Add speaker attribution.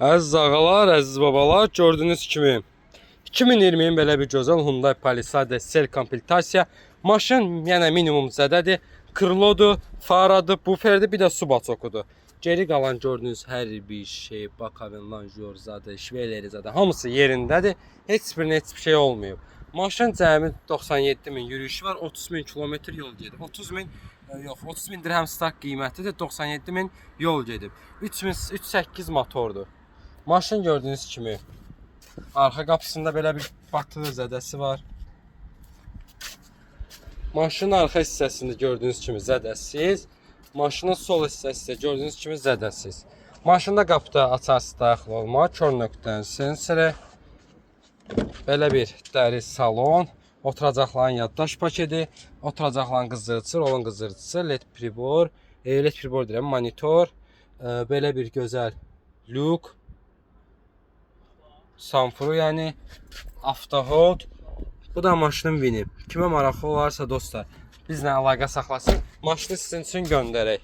Speaker 1: Əziz ağalar, əziz babalar, gördüyünüz kimi 2020-nin belə bir gözəl Hyundai Palisade SL komplektasiya. Maşın yəni minimum zədədir. Krılodur, faradır, buferdir, bir də subaçokudur. Geri qalan gördüyünüz hər bir şey, bakaven, lanjor, zadı, şveleri zadı, hamısı yerindədir. Heç birinə heç bir şey olmayıb. Maşın cəmi 97 min yürüyüşü var, 30 min kilometr yol gedib. 30 min yox, 30 min dirhəm start qiymətidir, 97 min yol gedib. 3000 3.8 motordur. Maşın gördüyünüz kimi arxa qapısında belə bir batı zədəsi var. Maşının arxa hissəsində gördüyünüz kimi zədəsiz. Maşının sol hissəsi də gördüyünüz kimi zədəsiz. Maşında qapıda açarsız daxil olma, kör nöqtənin sensori, belə bir dəri salon, oturacaqların yaddaş paketi, oturacaqların qızdırıcısı, rolun qızdırıcısı, LED pribor, LED pribor deyirəm, monitor, belə bir gözəl lük, sanfuru, yəni avtohold. Bu da maşının VIN-i. Kimə maraqlı olarsa dostlar, bizlə əlaqə saxlasın. Maşını sizin üçün göndərək.